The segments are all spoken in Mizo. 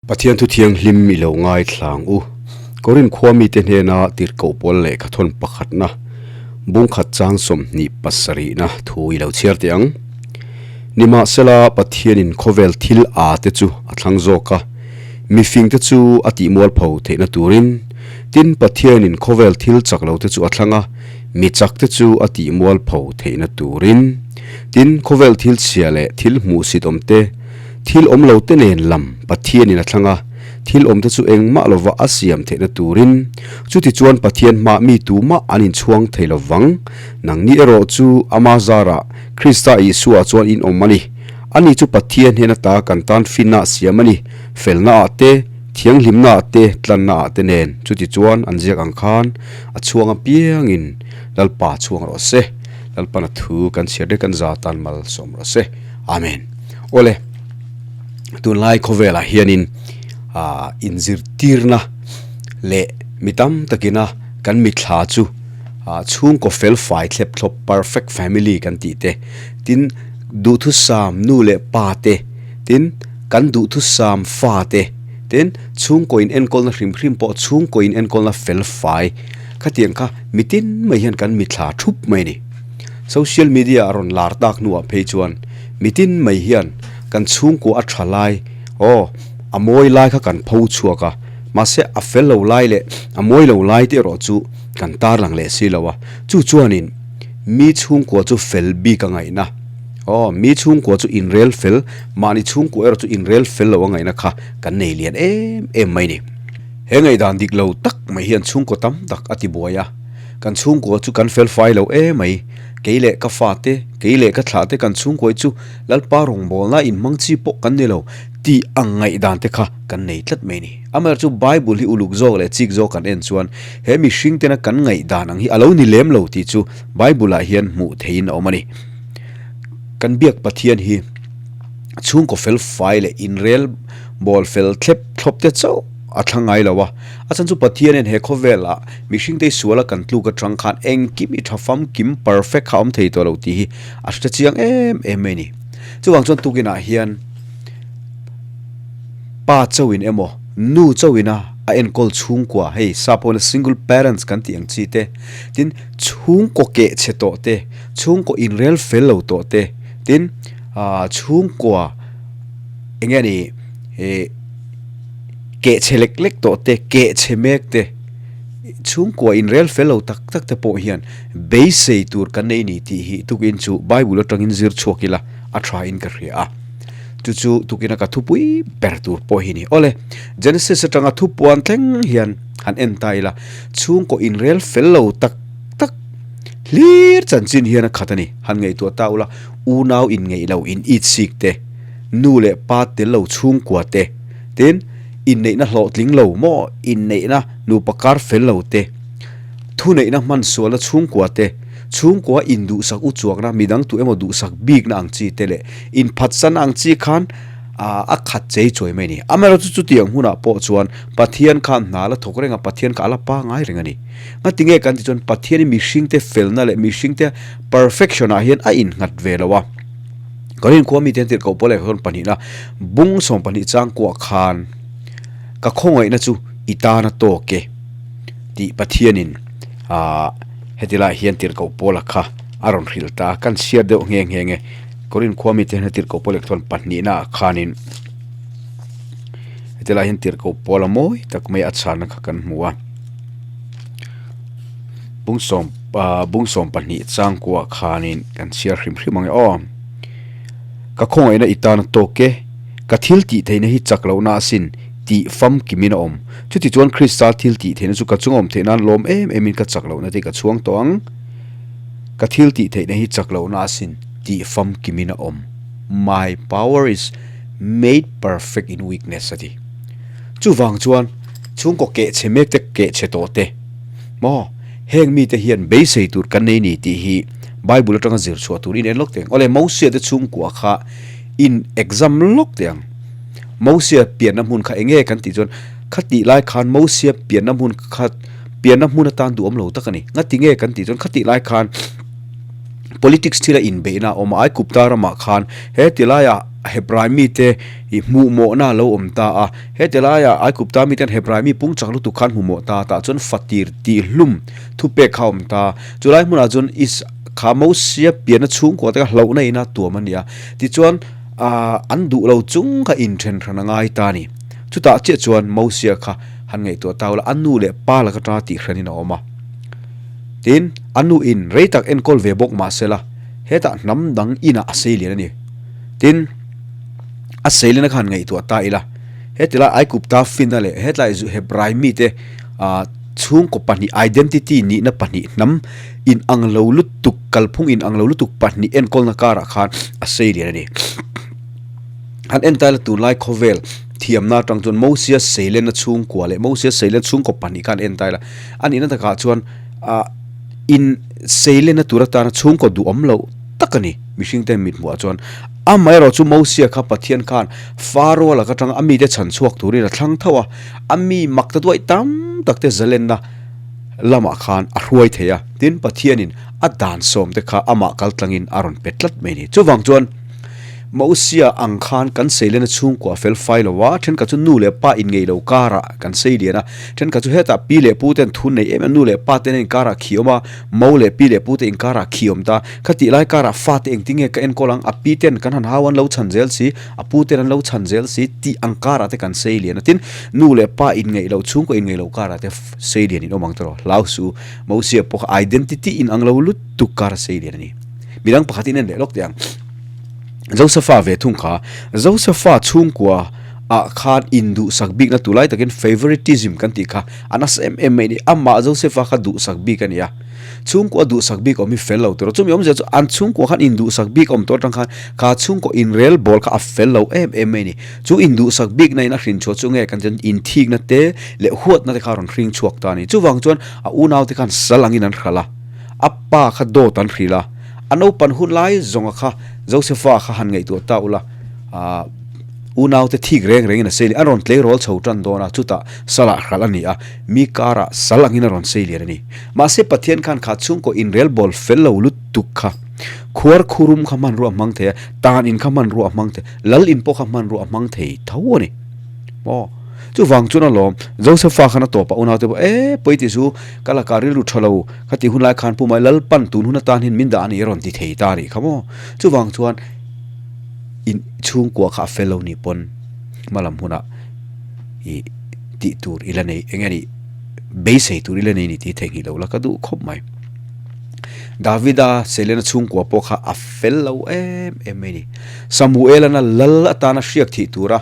Pathian thu thianghlim i lo ngaithla ang u. Korin khua mite hnena tirhkoh pawl lehkha thawn pakhatna bungkhat chang 27na thu i lo chhiar teh ang. Nimahsela, Pathianin khawvel thil a te chu a thlang zawk a, mifingte chu a tihmualpho theihna turin. Tin, Pathianin khawvel thil chak lo te chu a thlang a, mi chak te chu a tihmualpho theihna turin. Tin, khawvel thil chhia leh thil hmuhsit awm te, Thil awm lo te nen lam Pathianin a thlang a, thil awm te chu engmah lova a siam theihna turin. Chutichuan Pathian hmah mi tumah an inchhuang thei lo vang. Nangni erawh chu ama zarah Krista Isua chuan in awm a ni. Ani chu Pathian hnen ata kan tan finna siam a ni, felna ah te, thianghlimna ah te, tlanna ah te nen. Chutichuan an ziak ang khan a chhuang apiangin Lalpa chhuang rawh se. Lalpana thu kan chhiar dek kan za tan malsawm rawh se. Amen. Awle, tunlai khawvelah hianin ah inzirtirna leh mi tam takina kan mithla chu ah chhungkaw fel fai thlep thlawp perfect family kan tih te, tin duhthusam nu leh pa te, tin kan duhthusam fa te, tin chhungkaw in enkawlna hrim hrim pawh chhungkaw in enkawlna fel fai khatiang kha mitin mai hian kan mithla thup mai a ni. Social media a rawn lar tak hnuah phei chuan mitin mai hian kan chhungkua a tha lai, aw, a mawi lai kha kan pho chhuak a, mahse a fel lo lai leh a mawi lo lai te erawh chu kan tarlang leh si lo a, chu chuanin mi chhungkua chu fel bik a ngaihna, aw, mi chhungkua chu inrel fel, mahni chhungkua erawh chu inrel fel lo a ngaihna kha kan nei lian em em mai ni. He ngaihdan dik lo tak mai hian chhungkaw tam tak a tibuai a. Kan chhungkua chu kan fel fai lo e mai. Kei leh ka fate, kei leh ka thlahte kan chhungkuai chu Lalpa rawngbawlna inhmang chi pawh kan ni lo tih ang ngaihdan te kha kan nei tlat mai ni. Amaherawhchu chu Bible hi uluk zawk leh chik zawk kan en chuan he mihring tena kan ngaihdan ang hi a lo ni lem lo tih chu Bible ah hian hmuh theihin a awm a ni. Kan biak Pathian hi chhungkaw fel fai leh inrel bawl fel thlep thlawp te chauh a thlang ngai lo a. A chhan chu Pathianin he khawvelah mihringte i suala kan tluk atang khan engkim i tha famkim, perfect, kha a awm thei tawh lo tih hi a hre chiang em em mai a ni. Chuvang chuan tukinah hian pa chauhin emaw nu chauhin a a enkawl chhungkua hei sap pawhin single parents kan tih ang chi te, tin chhungkaw keh chhe tawh te, chhungkaw inrel fel lo tawh te, tin ah chhungkua eng nge ni ih Keh chhe lek lek tawh te, keh chhe mek te, chhungkua inrel fel lo tak tak te pawh hian beisei tur kan nei ni tih hi tukin chu Bible atangin zir chhuak ila a tha in ka hria a. Chu chu tukina ka thupui ber tur pawh hi ni. Awle, Genesis atanga thupuan thleng hian han en ta ila, chhungkaw inrel fel lo tak tak hlir chanchin hian a khat a ni. Han ngaihtuah ta ula, unau inngeih lo in it sik te, nu leh pa tel lo chhungkua te, Tin, inneihna hlawhtling lo maw, inneihna nupa kar fel lo te, thuneihna hman sualna chhungkua te, chhungkua induhsak u chuakna, midang tu emaw duhsak bikna ang chi te leh inphatsanna ang chi khan a khat chei chuai mai a ni. Amaherawhchu chutiang hunah pawh chuan Pathian khan hna la thawk reng a, Pathian kha a la pangai reng a ni. Ngatinge kan tih chuan Pathian hi mihringte felna leh mihringte perfection ah hian a innghat ve lo a. Korin khua mite an tirhkoh pawl leh khawn pahnihna bung 12 chang kuah khan ka khawngaihna chu i tana tawk e tih Pathianin ah heti lai hian tirhkoh pawla kha a rawn hrilh ta a, kan chhiar deuh nghe nghe nge Korin khua mite hian tirhkoh pawl leh khawn pahnihna ah khanin heti lai hian tirhkoh pawla mawi tak mai a chhanna kha kan hmu a. Bung sawm ah bung 12 chang kuah khanin kan chhiar hrim hrim ang e aw. Ka khawngaihna i tan a tawk e, ka thil tih theihna hi chak lohna asin tih famkimin a awm. Chuti chuan Krista thil tih theihna chu ka chunga awm theih nan lawm em emin ka chak lohna te ka chhuang tawh ang. Ka thil tih theihna hi chak lohna asin tih famkimin a awm. My power is made perfect in weakness a ti. Chuvang chuan chhungkaw keh chhe mek te keh chhe tawh te maw heng mite hian beisei tur kan nei ni tih hi Bible atanga zir chhuah tur in en lawk teh ang. Awle Mosia te chhungkua kha in exam lawk teh ang. Mosia pianna hmun kha enge kan tih chuan khatih lai khan Mosia pianna hmun kha pianna hmun atan duhawm lo tak a ni. Ngati nge kan tih chuan khatih lai khan. Politics thila inbeihna a awm a, Aigupta ramah khan he tilaiah Hebrai mite i hmuhmawhna a lo awm ta a, he tilaiah Aigupta miten Hebrai mi pung chak lutuk khan hmuhmawh ta tah chuan fatir tihhlum thupek kha a awm ta. Chulai hmunah chuan Is kha Mosia pianna chhungkua te kha hlauhna ina tuam a ni a, tichuan aah an duh lo chung kha inthen hran a ngai ta a ni. Chutah chiah chuan Mosia kha han ngaihtuah ta ula, a nu leh pa laka tanga tihhranin a awm a. Tin, a nu in rei tak enkawl ve bawk mah sela, hetah hnam dang inah a sei lian a ni. Tin, a sei lian a khan ngaihtuah ta ila, hetilai Aigupta finna leh hetlai Hebrai mite chhungkaw pahnih identity nihna pahnih hnam in ang lo lutuk, kalphung in ang lo lutuk pahnih enkawlna karah khan a sei lian a ni. Han en ta ila tunlai khawvel thiamna atang chuan Mosia seilenna chhungkua leh Mosia seilen chhungkaw pahnih khan en ta ila, A nihna takah chuan ah in seilenna tur atana chhungkaw duhawm loh tak a ni mihringte mithmuhah chuan. Amaherawh chu Mosia kha Pathian khan Faro lak atanga a mite chhan chhuak turin a thlang tho a, a mi mak ta duaih tam tak te zalenna lamah khan a hruai thei a, tin Pathianin a dan sawm te kha amah kal tlangin a rawn pe tlat mai a ni. Chuvang chuan. Mosia ang khan kan seilen a chhungkua fel fai lo a, thenkhat chu nu leh pa inngeih lo karah kan sei lian a, thenkhat chu hetah pi leh pu ten thun nei em em nu leh pa ten inkarah khi awm a, mo leh pi leh pu te inkarah khi awm ta, khatih lai karah fate engtinge ka enkawl ang, a pi ten kan han hau an lo chhan zel si, a pu ten an lo chhan zel si tih ang karah te kan sei lian a, tin nu leh pa inngeih loh chhungkaw inngeih loh karah te sei lian in awm ang tawh hlau suh, Mosia pawh kha identity in ang lo lutuk kar a sei lian a ni. Midang pakhat in en leh lawk teh ang. Josefa ve thung kha, Josefa chhungkua ah khan induhsak bikna tur lai takin favoritism kan tih kha a nasa em em mai a ni. Amah Josefa kha duhsak bik a ni a, chhungkua duhsak bik awm hi fel lo tur a. Chumi awmzia chu an chhungkua khan induhsak bik awm tawh atang khan kha chhungkaw inrel bawl kha a fel lo em em mai a ni. Chu induhsak bikna in a hrin chhuah chu nge kan chuan inthikna te leh huatna te kha a rawn hring chhuak ta a ni. Chuvang chuan a unaute khan sal angin an hralh a, a pa kha dawt an hrilh a. A naupan hun lai zawnga kha Josefa kha han ngaihtuah ta ula, aah unaute thik reng rengin a sei lian, a rawn tleirawl chho tan dawn a, chutah salah hralh a ni a, mi karah sal angin a rawn sei lian a ni. Mahse Pathian khan kha chhungkaw inrel bawl fel lo lutuk kha, khuar khurum kha hmanrua a hmang thei a, tan in kha hmanrua a hmang thei, lal in pawh kha hmanrua a hmang thei tho a ni. Maw? Chuvang chuan alawm, Josefa khan a tawpah unaute pawh, E, pawi tih chu ka lakah rilru tha lo, Khati hun lai khan Pu Mai Lalpan tun hun atan hian min dah a ni a rawn ti thei ta a nih kha maw? Chuvang chuan in chhungkua kha a fel lo ni pawn hmalam hunah ih tih tur i la nei eng nge nih beisei tur i la nei ni tih theihnghilh lo la ka duh khawp mai. Davida Selena chhungkua pawh kha a fel lo em em mai a ni. Samuelana lal atana hriak thih tura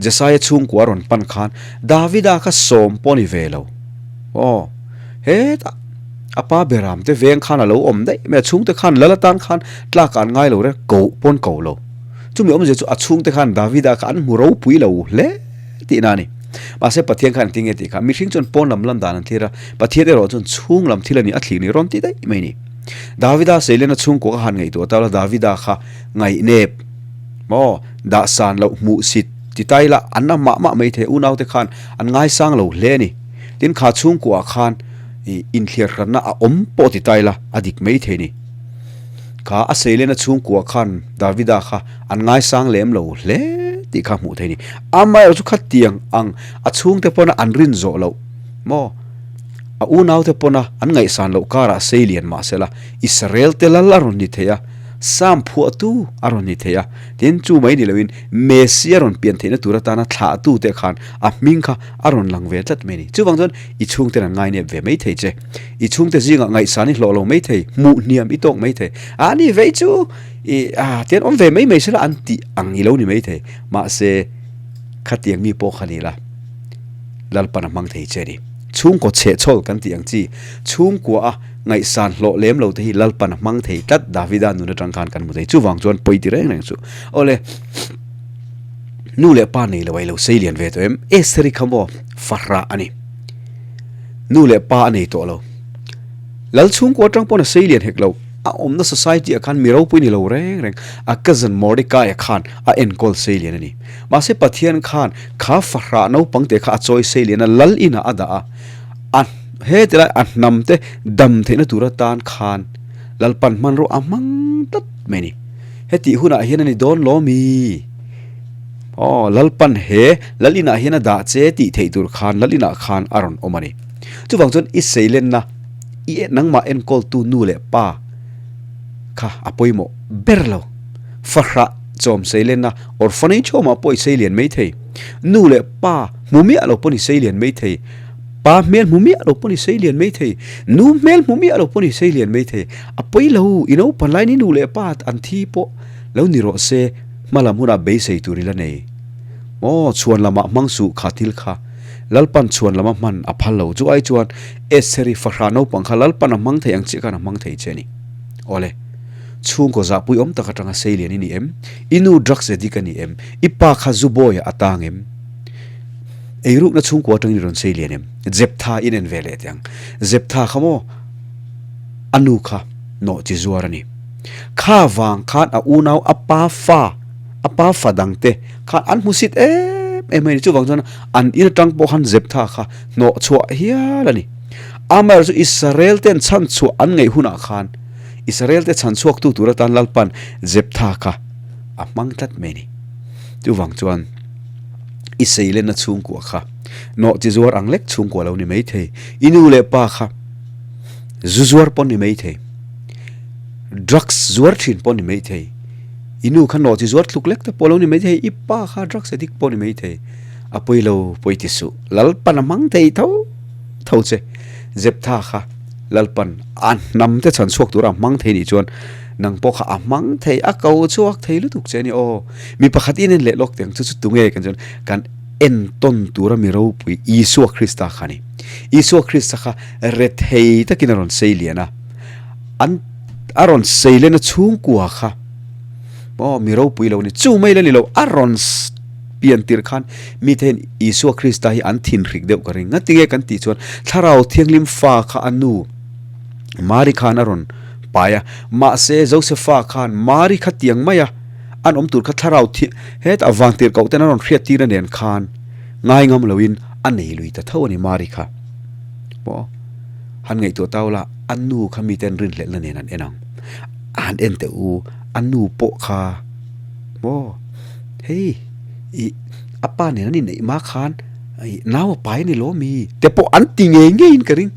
Jesaia chhungkua a rawn pan khan Davida kha sawm pawh a ni ve lo. Aw. Hetah a pa beram te veng khan a lo awm daih mai a, chhungte khan lal atan khan tlak an ngai lo reng, koh pawn ko lo. Chumi awmzia chu a chhungte khan Davida kha an hmu ropui lo hle tihna a ni. Mahse Pathian khan engtin nge tih kha mihring chuan pawn lam lam dan an thlir a, Pathian erawh chuan chhung lam thil a ni, a thlir ni rawn ti daih mai a ni. Davida Seilena chhungkua kha han ngaihtuah ta la, Davida kha ngaihnep maw, dahsan loh hmuhsit ti ta ila an a mah mah mai thei, unaute khan an ngaisang lo hle a ni. Tin kha chhungkuah khan ih inthliar hranna a awm pawh ti ta ila a dik mai thei ni. Kha a seilena chhungkuah khan Davida kha an ngaisang lem lo hle tih kha hmuh thei ni. Amaherawh chu khatiang ang a chhungte pawna an rin zawh loh maw a unaute pawna an ngaihsan loh karah seilian mah sela Israel te lal a rawn ni thei a, Sam phuahtu a rawn ni thei a, tin chu mai ni loin Messi a rawn pian theihna tur atana thlahtute khan a hming kha a rawn lang ve tlat mai a ni. Chuvang chuan i chhungten an ngainep ve mai thei che. I chhungte zingah ngaihsan i hlawh lo mai thei, hmuh hniam i tawk mai thei. A ni vei chu i a tian awm ve mai mai sela an tih ang i lo ni mai thei. Mahse khatiang mi pawh kha ni la Lalpan a hmang thei che a ni. Chhungkaw chhehchhawl kan tih ang chi chhungkua a ngaihsan hlawh lem lo te hi Lalpan a hmang thei tlat Davida nun atang khan kan hmu thei. Chuvang chuan pawi ti reng reng chu. Awle. Nu leh pa nei lo a i lo sei lian ve tawh em? Esther-i kha maw fahrah a ni. Nu leh pa a nei tawh lo. Lal chhungkua atang pawn a sei lian hek lo. A awmna society ah khan mi ropui ni lo reng reng. A cousin Mordecai-a khan a enkawl sei lian a ni. Mahse Pathian khan kha fahrah naupang te kha a chawi sei lian a, lal inah a dah a. A he tilai a hnam te dam theihna tur atan khan. Lalpan hmanrua a hmang tlat mai a ni. Hetih hunah hian a ni dawn law mi? Aw, Lalpan he Lal inah hian a dah che tih theih tur khan Lal inah khan a rawn awm a ni. Chuvang chuan i seilenna, i nangmah enkawltu nu leh pa kha a pawimawh ber lo. Fahrah chawm seilenna, orphanage home ah pawh i seilian mai thei. Nu leh pa hmu miah lo pawn i seilian mai thei. Pa hmel hmu miah lo pawn i seilian mai thei. Nu hmel hmu miah lo pawn i seilian mai thei. A pawi lo, i naupan laiin i nu leh pa an thi pawh lo ni rawh se, hma lam hunah beisei tur i la nei. Maw, chhuan lamah hmang suh kha thil kha. Lalpan chhuan lama hman a phal lo. Chu ai chuan Estheri fahrah naupang kha Lalpan a hmang thei ang chiah khan a hmang thei che a ni. Awle. Chhungkaw zahpui awm tak atanga seilian i ni em? I nu drugs addict a ni em? I pa kha zu bawiah a tang em? Eirukna chhungkua atangin i rawn seilian em? Zeptha in en ve leh teh ang. Zeptha kha maw a nu kha nawh chi zuar a ni. Kha vang khan a unau a pa fa, a pa fa dangte khan an hmusit em em mai a ni. Chuvang chuan an in atang pawh khan Zeptha kha hnawh chhuah hial a ni. Amaherawhchu Israel ten chhanchhuah an ngaih hunah khan Israel te chhanchhuaktu tur atan Lalpan Jeptha kha a hmang tlat mai a ni. Chuvang chuan i seilenna chhungkua kha nawh chi zuar ang lek chhungkua lo ni mai thei. I nu leh pa kha zu zuar pawh ni mai thei. Drugs zuar thin pawh ni mai thei. I nu kha nawh chi zuar tluk lek te pawh lo ni mai thei. I pa kha drugs addict pawh ni mai thei. A pawi lo pawi ti suh. Lalpan a hmang thei tho tho che. Jeptha kha Lalpan a hnam te chhan chhuak tura a hmang thei nih chuan nang pawh kha a hmang thei, a ko chhuak thei lutuk che a ni aw. Mi pakhat in en leh lawk teh ang chu chu tunge kan chuan kan entawn tura mi ropui Isua Krista kha a ni. Isua Krista kha rethei takin a rawn sei lian a, an a rawn sei lena chhungkua kha maw mi ropui lo a ni. Chu mai la ni lo a rawn pian tirh khan mite hian Isua Krista hi an thinhrik deuh ka ring. Ngatinge kan tih chuan Thlarau Thianghlim fa kha a nu Mari khan a rawn pai a, mahse Josefa khan Mari kha tiang mai a, an awm tur kha Thlarau Thiang hetah vang tirh koh ten a rawn hriat tir a nen khan ngai ngam loin a nei lui ta tho a ni Mari kha. Maw? Han ngaihtuah tau la, a nu kha miten rinhlelhna nen an en ang. A han en teh u, a nu pawh kha maw? Hei ih a pa nen an inneih hma khan ih nau a pai a ni lo mi te pawh an ti ngei ngeiin ka ring.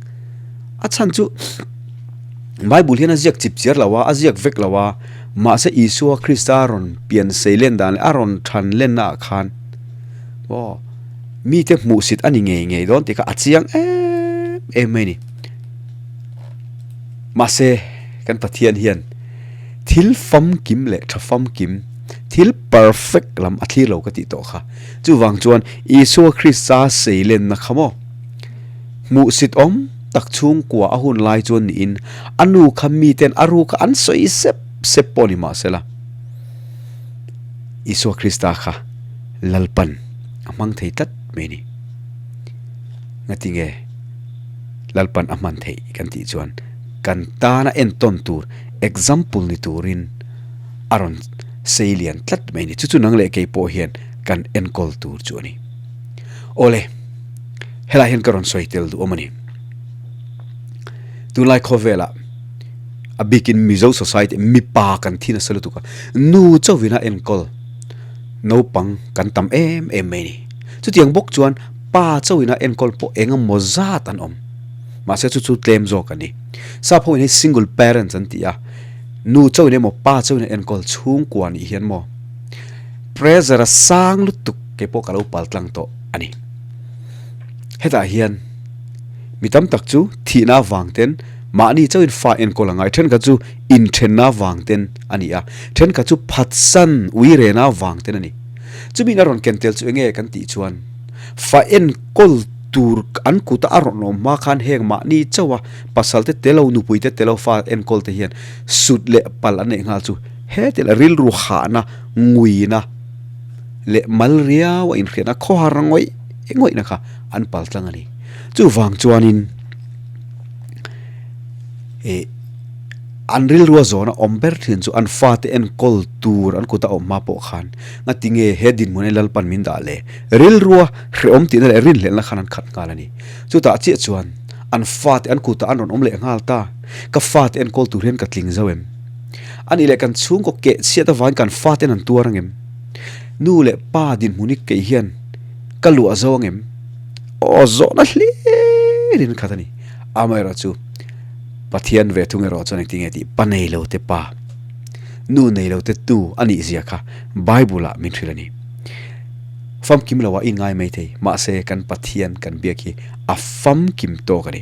A chhan chu Bible hian a ziak chip chiar lo a, a ziak vek lo a, mahse Isua Krista rawn pian sei len dan leh a rawn than lenna ah khan aw mite hmuhsit a ni ngei ngei dawn tih kha a chiang em em mai a ni. Mahse kan Pathian hian thil famkim leh tha famkim, thil perfect lam a thlir lo ka tih tawh kha. Chuvang chuan Isua Krista seilenna kha maw? Hmuhsit awm tak chhungkua a hun lai chuan niin a nu kha miten a ru kha an sawi sep sep pawh ni mahsela Isua Krista kha Lalpan a hmang thei tlat mai a ni. Ngatinge Lalpan a hman theih kan tih chuan kan tana entawn tur example ni turin a rawn sei lian tlat mai a ni. Chu chu nang leh kei pawh hian kan enkawl tur chu a ni. Awle, helai hian ka rawn sawi tel duh awm a ni. Tunlai khawvelah a bikin Mizo society mipa kan thi nasa lutuk a, nu chauhin a enkawl naupang kan tam em em mai a ni. Chutiang bawk chuan pa chauhin a enkawl pawh eng emaw zat an awm. Mahse chu chu tlem zawk a ni. Sap ho in hei single parents an ti a, nu chauhin emaw pa chauhin a enkawl chhungkua nih hian maw pressure a sang lutuk kei pawh ka lo pal tlang tawh a ni. Hetah hian mi tam tak chu thihna avang ten mahni chauhin fa enkawl a ngai, thenkhat chu inthenna avang ten a ni a, thenkhat chu phatsan uirena avang ten a ni. Chumi in a rawn ken tel chu enge kan tih chuan fa enkawl tur an kuta a rawn awm hma khan heng mahni chauha pasal te telo nupui te telo fa enkawl te hian sut leh pal an neih nghal chu heti la rilru hahna nguina leh mal riau a inhriatna khawhar ngawih ngawihna kha an pal tlang a ni. Chuvang chuanin ih an rilrua zawhna awm ber thin chu an fate enkawl tur an kuta awm hma pawh khan ngatinge he dinhmun hi Lalpan min dah le rilrua hrehawm tihna leh rinhlelhna khan an khat nghal a ni. Chutah chiah chuan. An fate an kutah an rawn awm leh nghal ta. Ka fate enkawl tur hian ka tling zo em? A nih leh kan chhungkaw keh chhiat avangin kan faten an tuar ang em? Nu leh pa dinhmun hi kei hian ka luah zo ang em? Aw zawhna hlirin khat a ni. Amaherawhchu Pathian ve thung erawh chuan engtin nge tih pa nei lo te pa, nu nei lo te tu a nih zia kha Bible ah min hrilh a ni. Famkim lo ah i ngai mai thei, mahse kan Pathian kan biak hi a famkim tawk a ni.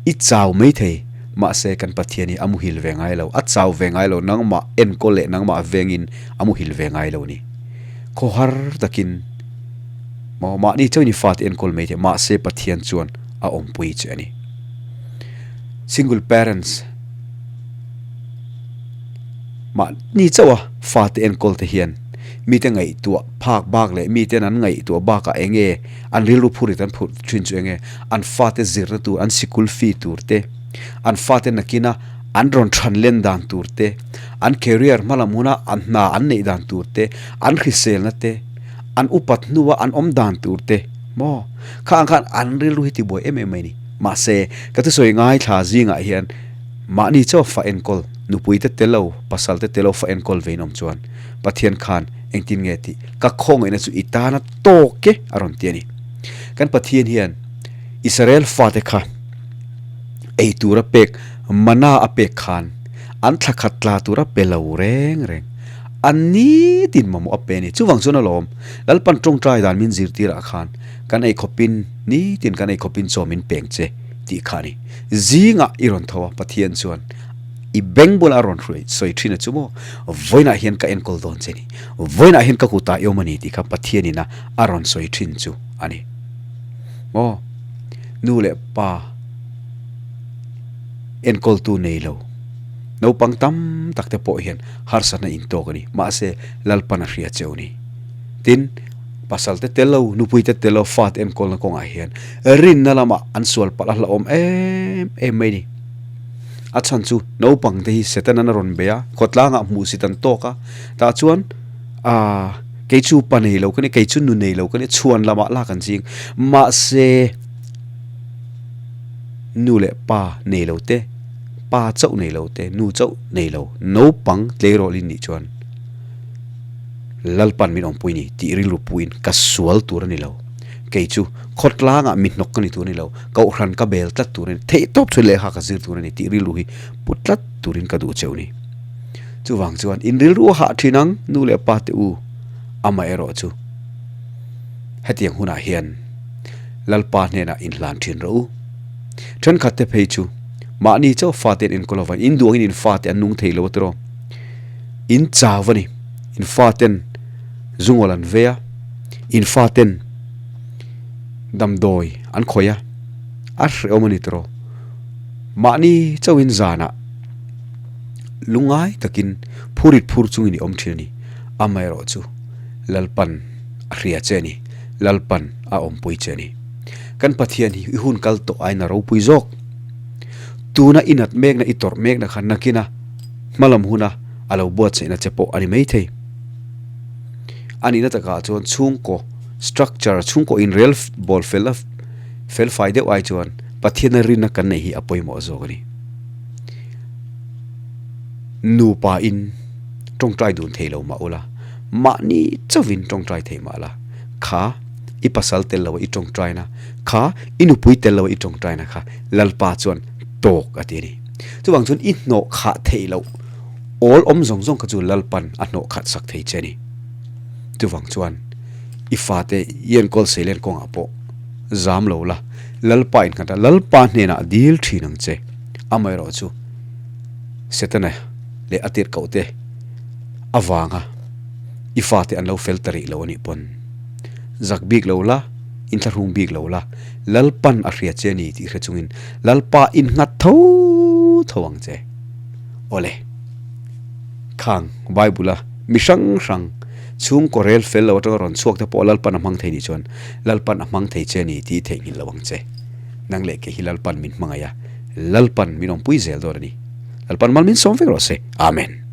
I chau mai thei, mahse kan Pathian hi a muhil ve ngai lo, a chau ve ngai lo, nangmah enkawl leh nangmah vengin a muhil ve ngai lo a ni. Khawhar takin maw mahni chauhin i fate enkawl mai thei, mahse Pathian chuan a awmpui che a ni. Single parents mahni chauha fate enkawl te hian mite ngaihtuah phak bak leh miten an ngaihtuah bakah eng nge an rilru phurit an phurh thin chu eng nge an fate zirna tur an sikul fee tur te an fate nakina an rawn than len dan tur te an career hmalam huna an hna an neih dan tur te an hriselna te an upat hnua an awm dan tur te maw kha ang khan an rilru hi tibuai em em mai a ni. Mahse, ka thusawi ngaithla zingah hian mahni chaw fa enkawl, nupuite te lo, pasalte te lo fa enkawl vein awm chuan Pathian khan engtin nge tih ka khawngaihna chu i tana tawk e a rawn ti a ni. Kan Pathian hian Israel fate kha ei tura pek, mana a pek khan an thla khat tla tura pe lo reng reng, an nitin mamawh a pe a ni. Chuvang chuan alawm, Lalpan tawngtai dan min zirtirah khan kan ei khawpin, Nitin kan ei khawpin chaw min peng che tih kha a ni. Zingah i rawn tho a, Pathian chuan i beng bulah a rawn hruai sawi thin a chu maw? Vawiinah hian ka enkawl dawn che ni. Vawiinah hian ka kutah i awm a ni tih kha Pathianin a a rawn sawi thin chu a ni. Maw? Nu leh pa enkawltu nei lo naupang tam tak te pawh hian harsatna intawk a ni. Mahse, Lalpan a hria cheu ni. Tin. Pasal te tel lo, nupui te tel lo, fate enkawlna kawngah hian rinna lamah an sual palh a hlauhawm em em mai ni. A chhan chu naupang te hi Setanan a rawn bei a, khawtlangah hmuhsit an tawk a, tah chuan aaa kei chu pa nei lo ka ni, kei chu nu nei lo ka ni, chhuan lamah lak an ching. Mahse nu leh pa nei lo te, pa chauh nei lo te, nu chauh nei lo, naupang tleirawl in nih chuan, Lalpan min awmpui ni tih rilru puiin ka sual tur a ni lo. Kei chu khawtlangah mi hnawk ka ni tur a ni lo, kohhran ka bel tlat tur a ni, theihtawp chu lehkha ka zir tur a ni tih rilru hi pu tlat turin ka duh cheu ni. Chuvang chuan in rilru a hah thin ang nu leh pa te u, amaherawh chu hetiang hunah hian Lalpa hnenah inhlan thin rawh u. Thenkhat te phei chu mahni chauh fate an enkawl avangin in duangin in fate an nung thei lo a tiraw. In chau a ni. In faten zungawl an vei a, in faten damdawi an khawih a, a hrehawm a ni tawh. Mahni chauhin zanah lungngai takin phurit phur chungin i awm thin a ni. Amaherawh chu Lalpan a hria che a ni, Lalpan a awmpui che a ni. Kan Pathian hi i hun kal tawh aiin a ropui zawk. Tuna i nat mekna, i tawrh mekna kha nakina hmalam huna a lo buatsaihna che pawh a ni maithei. A nihna takah chuan chhungkaw structure, chhungkaw inrel bawl fel a fel fai deuh ai chuan Pathiana rinna kan neih hi a pawimawh zawk a ni. Nupa in tawngtai dun thei lo mah ula, mahni chauhin tawngtai thei mah la, kha i pasal tel loa i tawngtaina, kha i nupui tel loa i tawngtaina kha Lalpa chuan tawk a ti a ni. Chuvang chuan i hnawh khah theih loh awl awm zawng zawng kha chu Lalpan a hnawh khat sak thei che a ni. Chuvang chuan i fate i enkawl seilen kawngah pawh zam lo la, Lalpa innghat a, Lalpa hnenah dil thin ang che. Amaherawh chu Setana leh a tirhkoh te avanga i fate an lo fel ta rih lo a nih pawn zak bik lo la, inthlahrung bik lo la, Lalpan a hria che a ni tih hre chungin Lalpa innghat tho tho ang che. Awle, khang Bible-a mi hrang hrang chhungkaw rel fel lo atanga rawn chhuak te pawh Lalpan a hmang thei nih chuan Lalpan a hmang thei che a ni tih theihnghilh lo ang che. Nang leh kei hi Lalpan min hmangaih a, Lalpan min awmpui zel dawn a ni. Lalpan mal min sawm vek rawh se. Amen.